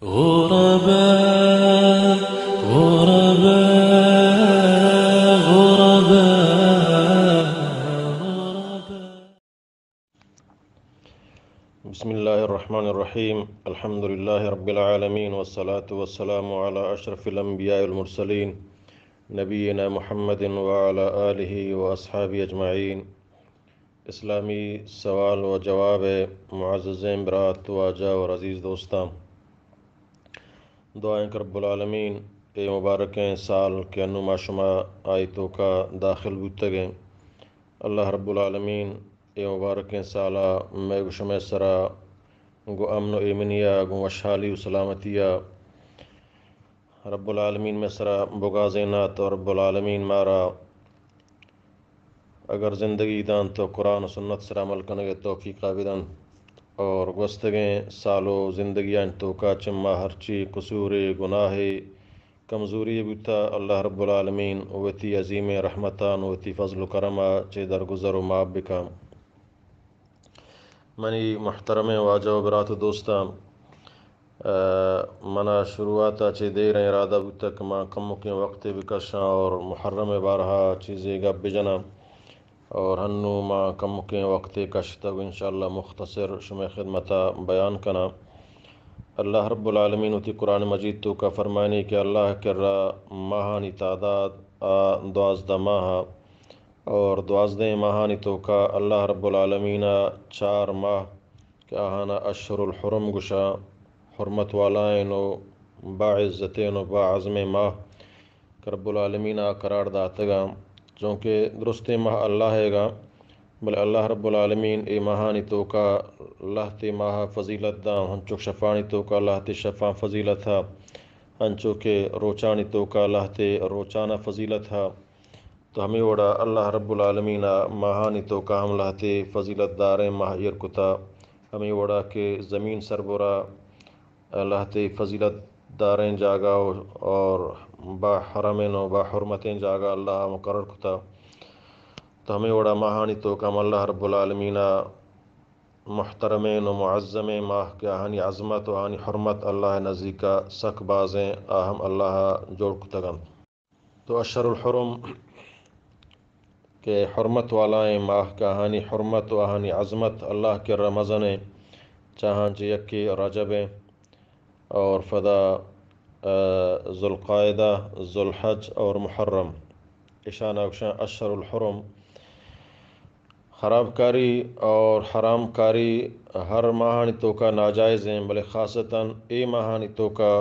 غربا، غربا، غربا، غربا. بسم الله الرحمن الرحيم. الحمد لله رب العالمين، والصلاة والسلام على أشرف الأنبياء والمرسلين، نبينا محمد وعلى آله وأصحابه أجمعين. اسلامی سوال و جواب ءِ معززیں برات، واجہ و عزیز دوستاں، دعا ایں کہ رب العالمین اے مبارکیں سال کہ انوں ما شما آئی توکا داخل بوتگیں، اللہ رب العالمین اے مبارکیں سالا مئے گوں شمئے سرا گوں امن و ایمنیا، گوں وشحالی و سلامتیا رب العالمین مئے سرا بگازینات و رب العالمین مارا اگر زندگی دانت تو قرآن و سنت سرا عمل کنگ ءِ توفیقا بدنت اور گوستگیں سال و زندگیانی توکا چہ ما ہرچی قصورے، گناہے، کمزوری بوتا، اللہ رب العالمین وتی عظیمیں رحمتان، وتی فضل و کرما چہ درگزر و معاف بکن. منی محترمیں واجہ و برات و دوستاں، ءَ، منا شروعات ءَ چہ دیر ءَ ارادہ بوتگ کہ ما کمکیں وقتے بکشاں اور محرم ءِ بارہ ءَ چیزے گپ بجناں، اور ہنوں ما کمکیں وقتے کشتگ، انشاءاللہ مختصر شمئے خدمت ءَ بیان کناں. اللہ رب العالمین وتی قرآن مجید توکا فرمائنی کہ اللہ کرا ماہانی تعداد آ دوازدہ ماہ، اور دوازدہیں ماہانی توکا اللہ رب العالمین ءَ چار ماہ کہ آہانا اشہر الحرم گوشاں، حرمت والائیں و باعزتیں و باعظمیں ماہ کہ رب العالمین ءَ قرار داتگاں، چونکہ درستیں ماہ اللہ ئیگاں، بلے اللہ رب العالمین اے ماہانی توکا لہتے ماہ فضیلت داں، ہنچک شفانی توکا لہتے شفاں فضیلت ہا، ہنچو کہ روچانی توکا لہتے روچانا فضیلت ہا. تو ہمے وڑا اللہ رب العالمین ءَ ماہانی توکا ہم لہتے فضیلت داریں ماہ ایر کتا، ہمے وڑا کہ زمین سربرا لہتے فضیلت داریں جاگہ و، اور با حرمیں و با حرمتیں جاگہ اللہ ءَ مقرر کتا. تو ہمے وڑا ماہانی توکا ہم اللہ رب العالمین ءَ محترمیں و معظمیں ماہ کہ آہانی عظمت و آہانی حرمت اللہ ءِ نزیکا سک بازیں، آ ہم اللہ ءَ جوڑ کتگ انت. تو اشہر الحرم کہ حرمت والائیں ماہ کہ آہانی حرمت و آہانی عظمت اللہ کرا مزنیں، چاہاں چہ یکے رجب ایں اور فدا، ءَ، ذوالقعدہ، ذوالحج اور محرم، اشانا گوشاں اشہر الحرم. خرابکاری اور حرام کاری ہر ماہانی توکا ناجائز ایں، بلے خاصتاً اے ماہانی توکا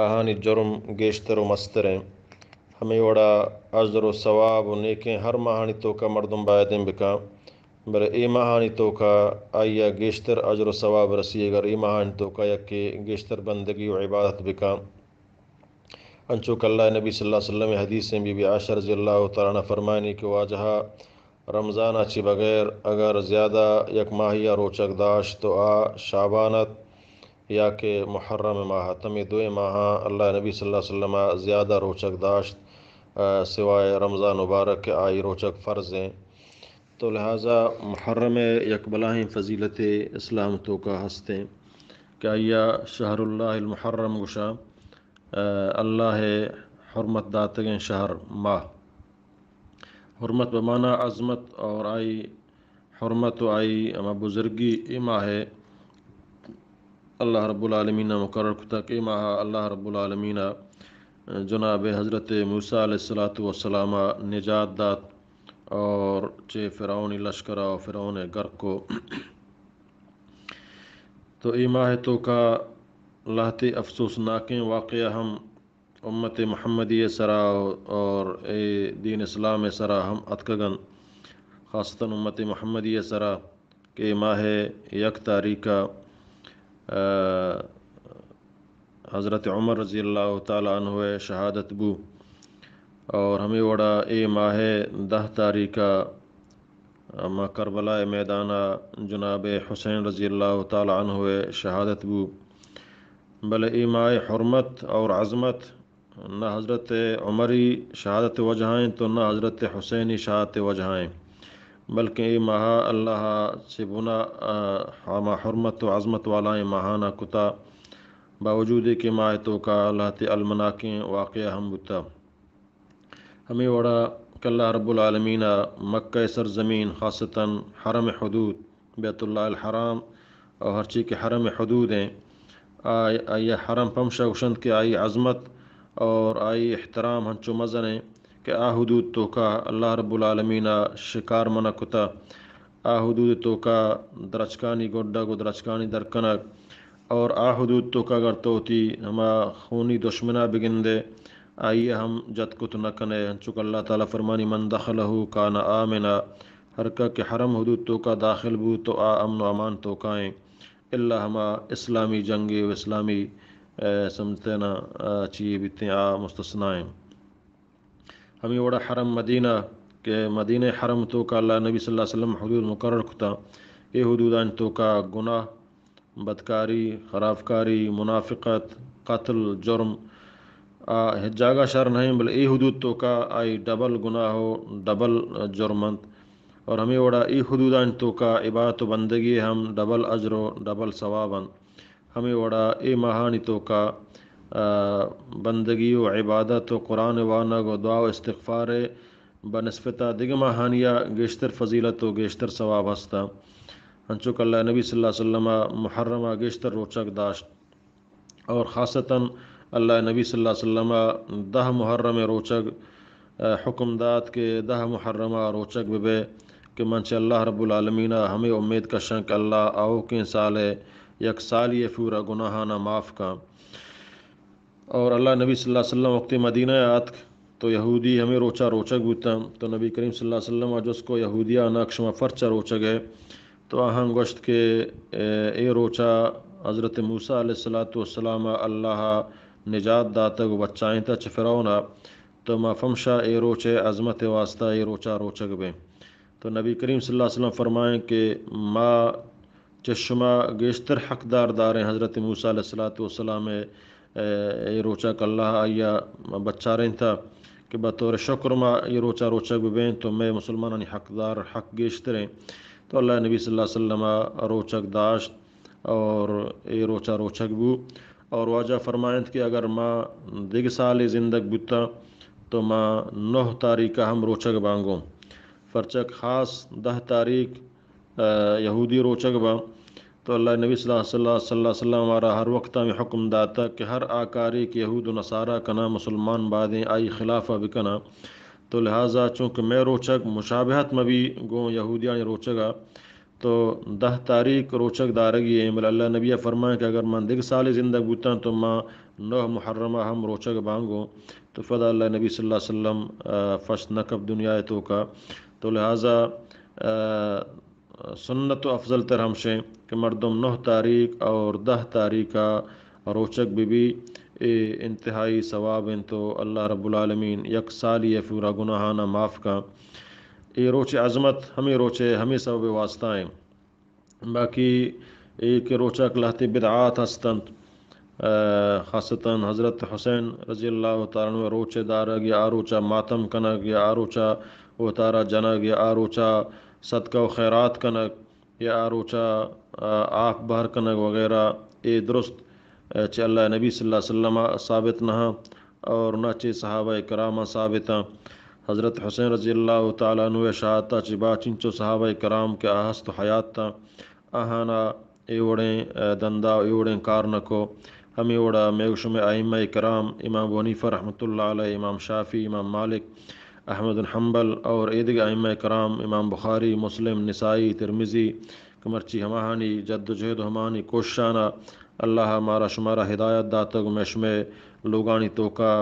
آہانی جرم گیشتر و مستر ایں. ہمے وڑا اجر و ثواب و نیکیں ہر ماہانی توکا مردم بایدیں بکاں، بلے اے ماہانی توکا آئیا گیشتر اجر و ثواب رسی، اگر اے ماہانی توکا یکے گیشتر بندگی و عبادت بکاں. انچو کہ اللہ نبی صلی اللہ علیہ وسلم حدیث ایں، بی بی عائشہ رضی اللہ تعالی عنہا فرمائنی کہ واجہا رمضان ءَ چہ بغیر اگر زیادہ یک ماہی ءَ روچگ داشت تو آ شعبان ات یا کہ محرم ماہ ات. ہمے دوئیں ماہاں اللہ نبی صلی اللہ علیہ وسلم ءَ زیادہ روچگ داشت، ءَ، سوائے رمضان مبارک کہ آئی روچگ فرض ایں. تو لہذا محرم ءِ یک بلاہیں فضیلتے اسلام توکا ہستیں کہ آئیا شہر اللہ المحرم گوشاں، ءَ، اللہ ءِ حرمت داتگیں شہر ماہ. حرمت بمانا عظمت اور آئی حرمت و آئی ہما بزرگی اے ماہ ءَ اللہ رب العالمین ءَ مقرر کتگ. اے ماہ ءَ اللہ رب العالمین ءَ جناب حضرت موسیٰ علیہ الصلوۃ والسلام ءَ نجات دات اور چہ فرعونی لشکر ءَ فرعون ءَ غرق کو. تو اے ماہ ءِ توکا لہتے افسوسناکیں واقعہ ہم امت محمدی ءِ سرا اور اے دین اسلام ءِ سرا ہم اتکگ انت، خاصتاً امت محمدی ءِ سرا کہ اے ماہ ءِ یک تاریخ ءَ، ءَ، حضرت عمر رضی اللہ تعالی عنہ ءِ شہادت بو اور ہمے وڑا اے ماہ ءِ دہ تاریخ ءَ ہما کربلا ءِ میدان ءَ جناب حسین رضی اللہ تعالی عنہ ءِ شہادت بو. بلے اے ماہ ءِ حرمت اور عظمت نہ حضرت عمری شہادت ءِ وجہ ءَ انت و نہ حضرت حسینی شہادت ءِ وجہ ءَ انت، بلکیں اے ماہ ءَ اللہ ءَ چہ بنا، ءَ، ہما حرمت و عظمت والائیں ماہاناں کتا. باوجود کہ ماہ توکا لہتے المناکیں واقعہ ہم بوتا۔ ہمے وڑا کہ اللہ رب العالمین ء مکہ سرزمین، خاصتاً حرم حدود، بیت اللہ الحرام، اور ہرچی کہ حرم حدود ہیں، آئی، آئی حرم پمشا گوشنت کہ آئی عظمت اور آئی احترام ہنچو مزن ہیں کہ آ حدود توکا اللہ رب العالمین ء شکار منع کتا۔ آ حدود توکا درچکانی گڈگ و درچکانی درکنگ اور آ حدود توکا اگر تو وتی ہما خونی دشمنا بگندے، آئی ء ہم جت کت نہ کنے، انچو کہ اللہ تعالی فرمانی، من دخلہ کان آمنا، ہر کا کہ حرم حدود توکا داخل بو تو آ امن و امان توکائیں، الا ہما اسلامی جنگے و اسلامی، اے، سمتنا، اے، چیے بیتیں آ مستثنائیں۔ ہمے وڑا حرم مدینہ کہ مدینہ حرم توکا اللہ نبی صلی اللہ علیہ وسلم حدود مقرر کتا، اے حدودان توکا گناہ، بدکاری، خرابکاری، منافقت، قتل، جرم، آ ہچ جاگہ شر نہیں، بلے اے حدود توکا آئی ڈبل گناہ و ڈبل جرم انت۔ اور ہمے وڑا اے حدودان توکا عبادت و بندگی ہم ڈبل اجر و ڈبل ثواب انت۔ ہمے وڑا اے ماہانی توکا، آ، بندگی و عبادت و قرآن وانگ و دعا و استغفار بہ نسبت دگہ ماہانیا گیشتر فضیلت و گیشتر ثواب ہستا۔ انچو کہ اللہ نبی صلی اللہ علیہ وسلم محرم گیشتر روچگ داشت۔ اور خاصتاً اللہ نبی صلی اللہ علیہ وسلم دہ محرم روچگ، آ، حکم دات کہ دہ محرم روچگ ببے کہ من چہ اللہ رب العالمین ہمے امید کشاں کہ اللہ آؤکیں سال یک سالی پورا گناہانا معاف کن۔ اور اللہ نبی صلی اللہ علیہ وسلم وقتی مدینہ آتک تو یہودی ہمے روچا روچگ بوتاں۔ تو نبی کریم صلی اللہ علیہ وسلم جست کو یہودیانا کہ شما پرچا روچگ ہے؟ تو آہاں گوشت کہ، اے، اے روچا حضرت موسیٰ علیہ الصلوۃ والسلام اللہ نجات داتگ و بچائینتا چہ فرعونا، تو ما پمشا اے روچے عظمت واسطہ اے روچا روچگ بیں۔ تو نبی کریم صلی اللہ علیہ وسلم فرمائیں کہ ما چہ شما گیشتر حقدار داریں حضرت موسیٰ علیہ الصلوۃ والسلام ء، اے، اے روچا کہ اللہ آئیا بچارینتا کہ بطور شکر ما اے روچا روچگ ببیں، تو مئے مسلمانانی حقدار حق گیشتریں۔ تو اللہ نبی صلی اللہ علیہ وسلم روچگ داشت اور اے روچا روچگ بو۔ اور واجہ فرمائنت کہ اگر ما دگہ سالے زندگ بوتاں تو ما نہ تاریخ ہم روچگ بانگوں، پرچک خاص دہ تاریخ آ، یہودی روچگ باں، تو اللہ نبی صلی اللہ، صلی اللہ، صلی اللہ علیہ وسلم مارا ہر وقت ہمیں حکم داتا کہ ہر آ کارے کہ یہود و نصارا کنا مسلمان بادیں آئی خلافا بکنا۔ تو لہذا چونکہ مئے روچگ مشابہت مبی گوں یہودیانی روچگا، تو دہ تاریخ روچگ دارگی ایں، بلے اللہ نبی فرمائیں کہ اگر من دگہ سالے زندگ بوتاں تو ما نہ محرمہ ہم روچگ بانگوں۔ تو پدا اللہ نبی صلی اللہ علیہ وسلم، آ، پشت نہ کپ دنیا توکا۔ تو لہذا، آ، سنت و افضل تر ہمشیں کہ مردم نہ تاریخ اور دہ تاریخا روچگ بہ بی، اے انتہائی ثواب انت و اللہ رب العالمین یک سالی ء پورا گناہانا معاف کن۔ اے روچ عظمت ہمے روچ ء ہمے سبب واسطہ ہیں۔ باقی اے کہ روچک لہتے بدعات ہستنت، آ، خاصتاً حضرت حسین رضی اللہ تعالیٰ عنہ روچ دارگ یا آ روچا ماتم کنگ یا آ روچا اوتارا جنگ یا آ روچا صدقہ و خیرات کنگ یا آ روچا، آ، آپ بہر کنگ وغیرہ، اے درست، آ، چہ اللہ نبی صلی اللہ علیہ وسلم ثابت نہ اور نہ چہ صحابہ کرام ثابت۔ حضرت حسین رضی اللہ تعالیٰ عنہ شہادت چہ بعد چنچو صحابہ کرام کہ آ ہست و حیات تا، آہانا اے وڑیں، آ، دندا و اے وڑیں کار نہ کو۔ ہمے وڑا مئے و شمئے ائمہ کرام، امام ابو حنیفہ رحمۃ اللہ علیہ، امام شافعی، امام مالک، احمد بن حنبل اور ایدگہ ائمہ کرام، امام بخاری، مسلم، نسائی، ترمذی، کہ مرچی ہماہانی جد و جہد و ہماہانی کوششانا اللہ مارا شمارا ہدایت داتگ و مئے شمئے لوگانی توکا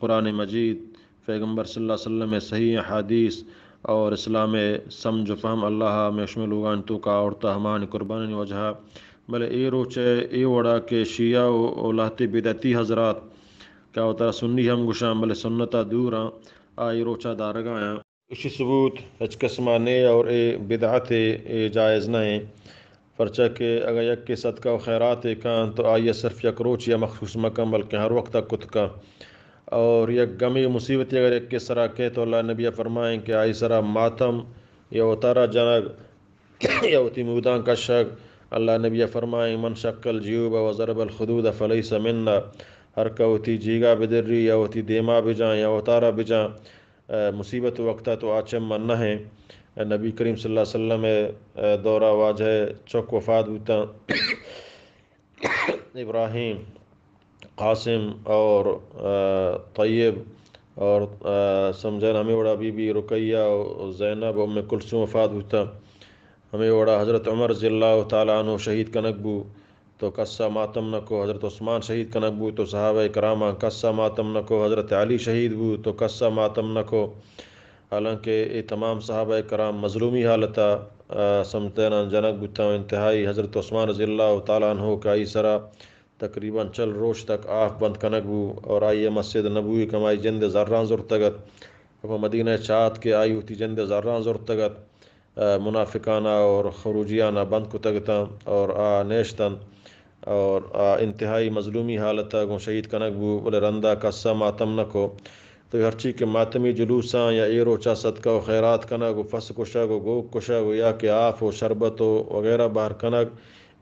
قرآن مجید، پیغمبر صلی اللہ علیہ وسلم ء صحیح احادیث اور اسلام ء سمجھ و فہم اللہ ء مئے شمئے لوگانی توکا آورتا ہماہانی قربانانی وجہا۔ بلے اے روچ ء اے وڑا کہ شیعہ و، و لہتے بدعتی حضرات کہ وتارا سنی ہم گوشاں بلے سنتا دوراں، آ اے روچا دارگایاں۔ اشی ثبوت ہچ قسما نے اور اے بدعت اے جائز نہ ایں۔ پرچا کہ اگاں یکے صدقہ و خیراتے کن تو آئی ء صرف یک روچے ء مخصوص مکن، بلکیں ہر وقت ء کت کن۔ اور یک گمے و مصیبتے اگر یکے سرا کئے تو اللہ نبی ء فرمائیں کہ آئی سرا ماتم یا وتارا جنگ یا وتی موداں کشگ اللہ نبی فرمائیں، من شق الجیوب و ضرب الخدود فلیس منا، ہر کہ وتی جیگا بدری یا وتی دیما بجاں یا وتارا بجاں، مصیبت وقتا تو آ چم من نہ ہیں۔ نبی کریم صلی اللہ علیہ وسلم دورا واجہ چک وفات بوتاں، ابراہیم، قاسم اور طیب اور سمجھن ہمیں وڑا بی بی رقیہ و زینب و ام کلثوم وفات بوتاں۔ ہمیں وڑا حضرت عمر رضی اللہ تعالی عنہ شہید کنگ بو تو کسا ماتم نہ کو، حضرت عثمان شہید کنگ بو تو صحابہ کراماں کسا ماتم نہ کو، حضرت علی شہید بو تو کسا ماتم نہ کو۔ حالانکہ اے تمام صحابہ کرام مظلومی حالتا سمجھن جنگ بوتاں، انتہائی حضرت عثمان رضی اللہ تعالی عنہ کا ای سرا تقریباً چل روچ تک آف بند کنگ بو اور آئی مسجد نبوی کمائی جند زراں زرتگت۔ پہ مدینہ چات کہ آئی وتی جند زراں زرتگت، منافقانہ اور خروجیانہ بند کتگتاں اور آ نیشتن اور آ انتہائی مظلومی حالتا گوں شہید کنگ بو، بلے رندا کسا ماتم نہ کو۔ تو ہرچی کہ ماتمی جلوساں یا اے روچا صدقہ و خیرات کنگ و پس کشگ و گوک کشگ و یا کہ آف و شربت و وغیرہ بہر کنگ،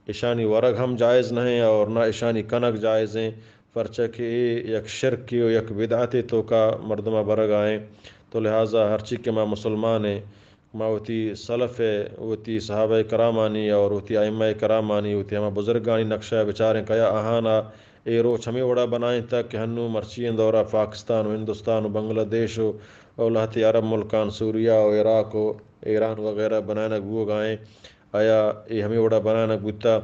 اشانی ورگ ہم جائز نہ ہیں اور نہ اشانی کنگ جائز ہیں، پرچہ کہ اے یک شرکے و یک بدعتے توکا مردما برگ آئیں۔ تو لہذا ہرچی کہ ما مسلمان ہیں، ما وتی سلف ء، وتی صحابہ کرامانی اور وتی ائمہ کرامانی، وتی ہما بزرگانی نقشہ بچاریں کہ آیا آہانا اے روچ ہمیں وڑا بنائیں تک کہ ہنو مرچی دورا پاکستان و ہندوستان و بنگلہ دیش و، و لہتے عرب ملکان، سوریا و عراق و ایران وغیرہ بنائنگ بوگائیں۔ آیا اے ہمیں وڑا بنانگ بوتا؟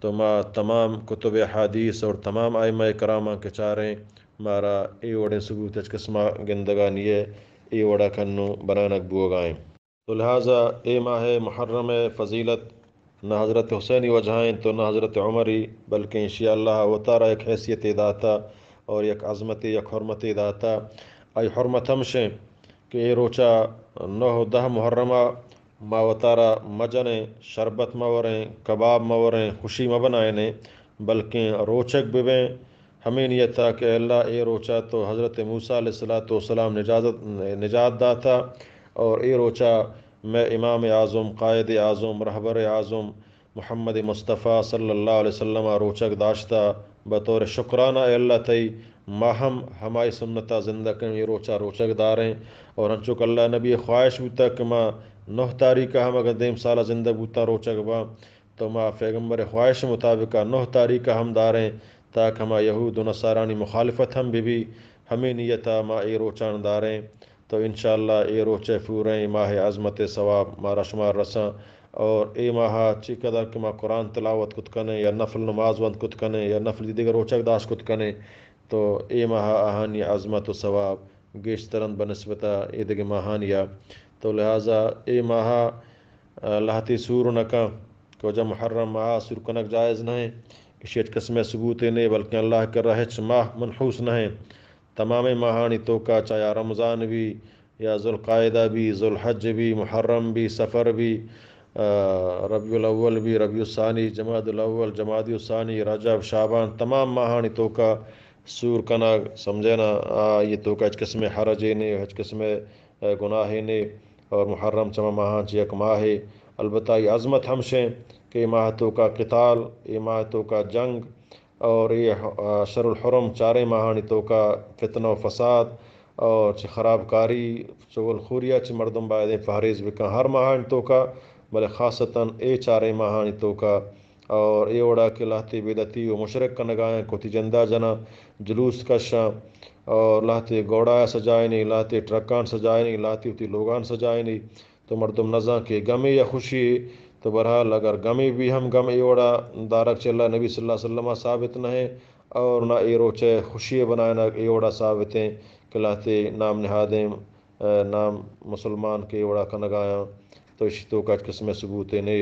تو ما تمام کتب حدیث اور تمام ائمہ کراماں کہ چاریں، مارا اے وڑیں ثبوت ہچ قسما گندگا نیے، اے وڑا کنو بنانگ بوگائیں۔ تو لہذا اے ماہ محرم فضیلت نہ حضرت حسینی وجہائیں تو نہ حضرت عمری، بلکہ انشاءاللہ وتارا یک حیثیت داتا اور یک عظمت، یک حرمت داتا۔ آئی حرمت ہمشیں کہ اے روچا نہ و دہ محرما ما وتارا مجنیں، شربت موریں، کباب موریں، خوشی مبنائنیں، بلکیں روچگ ببیں، ہمیں نیتا کہ اللہ اے روچا تو حضرت موسیٰ علیہ الصلوۃ والسلام نجازت، نجات داتا اور اے روچا میں امام اعظم، قائد اعظم، رہبر اعظم، محمد مصطفیٰ صلی اللہ علیہ وسلم ء روچگ داشتہ، بطور شکرانہ اے اللہ تئی ما ہم ہمائی سنت ء زندہ کنیں، اے روچ ء روچگ داریں۔ اور انچو کہ اللہ نبی خواہش بوتگ کہ ما نہ تاریخ ء ہم اگر دیم سال ء زندہ بوتاں روچگ باں، تو ما پیغمبر خواہش مطابق ء نہ تاریخ ء ہم داریں، تاکہ ہما یہود و نصارانی مخالفت ہم بہ بی۔ ہمے نیت ء ما اے روچان داریں۔ تو انشاءاللہ اے روچ ء پوریں ماہ عظمت ء ثواب مارا شمار رساں۔ اور اے ماہ ء چی قدر کہ ما قرآن تلاوت کت کنیں یا نفل نماز وند کت کنیں یا نفل دیگر روچگ داشت کت کنیں، تو اے ماہ ء آہانی عظمت و ثواب گیشتر انت بنسبت ء اے دگہ ماہانی ء۔ تو لہذا اے ماہ ء لہتے سور نہ کن کہ وجہ محرم ماہ ء سور کنگ جائز نہ انت، ایشی ہچ قسم ء ثبوتے نے، بلکیں اللہ ء کرا ہچ ماہ منحوس نہ انت۔ تمامیں ماہانی توکا، چاہے آ رمضان بی یا ذوالقاعدہ بی، ذوالحج بی، محرم بی، صفر بی، آ، ربیع الاول بی، ربیع الثانی، جمادی الاول، جمادی الثانی، رجب، شعبان، تمام ماہانی توکا سور کنگ، سمجھے نا، آ، یہ توکا ہچ قسم حرجے نے، ہچ قسم، آ، گناہے نے، اور محرم چما ماہاں چہ یک ماہے۔ البتہ یہ عظمت ہمشیں کہ یہ ماہ توکا قتال، یہ ماہ توکا جنگ، اور اے، آ، شہر الحرم چاریں ماہانی توکا فتنہ و فساد اور چہ خرابکاری، چغل خوری ء چہ مردم بایدیں پہریز بکن ہر ماہانی توکا، بلے خاصتاً اے چاریں ماہانی توکا۔ اور اے وڑا کہ لہتے بدعتی و مشرک کنگائیں، کتی جندا جناں، جلوس کشاں اور لہتے گوڑا سجائنی، لہتے ٹرکان سجائنی، لہتے وتی لوگان سجائنی۔ تو مردم نزان کہ غمے یا خوشی، تو بہرحال اگر غمے بھی ہم غم اے وڑا دارگ چہ اللہ نبی صلی اللہ علیہ وسلم ثابت نہ ہے، اور نہ اے روچے خوشی بنائنگ اے وڑا ثابت ہیں کہ لہتے نام نہادیں، اے، نام مسلمان کہ اے وڑا کنگایاں، تو اشی توکا ہچ قسم ثبوتے نے۔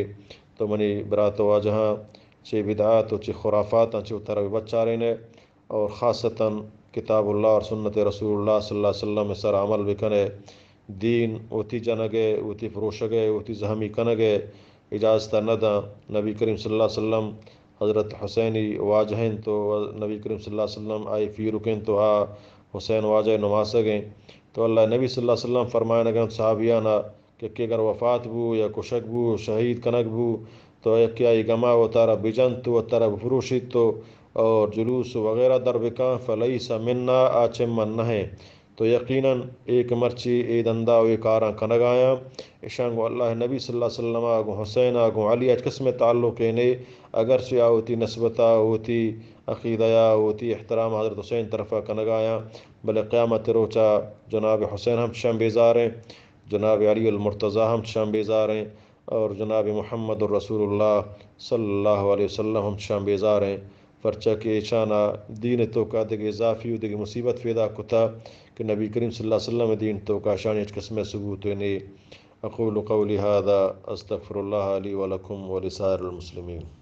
تو منی برات واجہاں، چہ بدعات و چہ خرافاتاں چہ وتارا بچارینے۔ اور خاصتاً کتاب اللہ اور سنت رسول اللہ صلی اللہ علیہ وسلم سر عمل بکنے۔ دین وتی جنگے، وتی پروشگے، وتی زہمی کنگے اجازت نہ داں۔ نبی کریم صلی اللہ علیہ وسلم حضرت حسینی واجہ انت و نبی کریم صلی اللہ علیہ وسلم آئی پیرک انت و آ حسین واجہ نماسگ انت۔ تو اللہ نبی صلی اللہ علیہ وسلم فرمائنگ انت صحابیانا کہ کہ اگر وفات بو یا کشگ بو، شہید کنگ بو، تو یکے آئی گما وتارا بجنت، وتارا بفروشیت تو اور جلوس وغیرہ در بکاں، فلیس منا، آ چہ من نہ ایں۔ تو یقیناً اے کہ مرچی اے دندا و اے کاراں کنگایاں، اشاں گوں اللہ نبی صلی اللہ علیہ وسلم ءَ، گوں حسین ءَ، گوں علی ءَ ہچ قسمیں تعلقے نے، اگرچہ آ وتی نسبت ءَ، وتی عقیدہ ءَ، وتی احترام حضرت حسین طرف ءَ کنگایاں، بلے قیامت روچا جناب حسین ہم چشاں بیزار ایں، جناب علی المرتضی ہم چشاں بیزار ایں، اور جناب محمد رسول اللہ صلی اللہ علیہ وسلم ہم چشاں بیزار ایں، پرچا کہ ایشانا دین توکا دگہ اضافی و دگہ مصیبت پیدا کتا کہ نبی کریم صلی اللہ علیہ وسلم دین توکا اشانی ہچ قسم ثبوت نے۔ اقول قولی هذا، استغفر الله لي ولكم ولسائر المسلمين۔